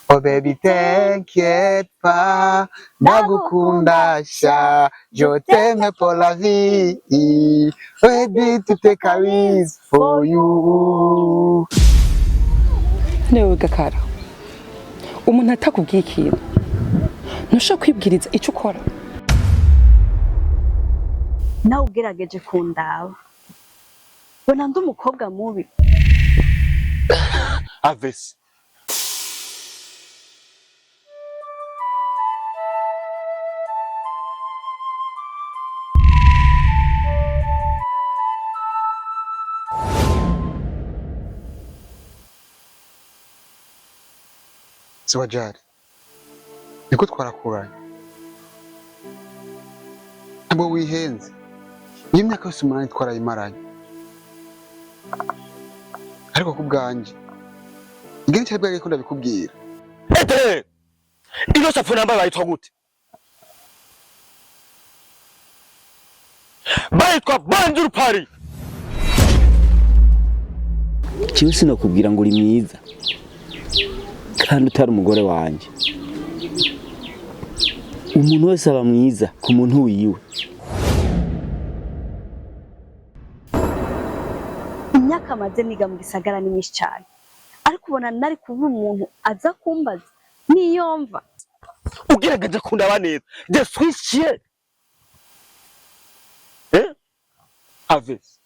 Oh baby, t'inquiète pas, ndagukunda sha, je t'aime pour la vie. Baby, to take a risk for you. Newe Gakara, umuntu atakubwiye ikintu, ntushobora kwibwiriza icyo ukora. Nawe ugerageje kundaba, bona ndi umukobwa mubi? Avesi. Siwajari, niko twarakuranye. Ntabwo wihenze. Iyo myaka yose 8 twarayimaranye. Ariko ku bwanjye, igene cyari bwari ko ndabikubwira. Ete! Ino safu nambaye bayitwa gute? Bayitwa Bonjour Paris. Jewe sinakubwira ngo uri mwiza kandi utari umugore wanjye. Umuntu wese aba mwiza ku muntu wiwe. Imyaka maze niga mu gisagara ni myinshi cyane, ariko ubona nari kuba umuntu aza kumbaza niyo mva. Ugerageje kundaba neza. Je suis chien. Eh? Avesi.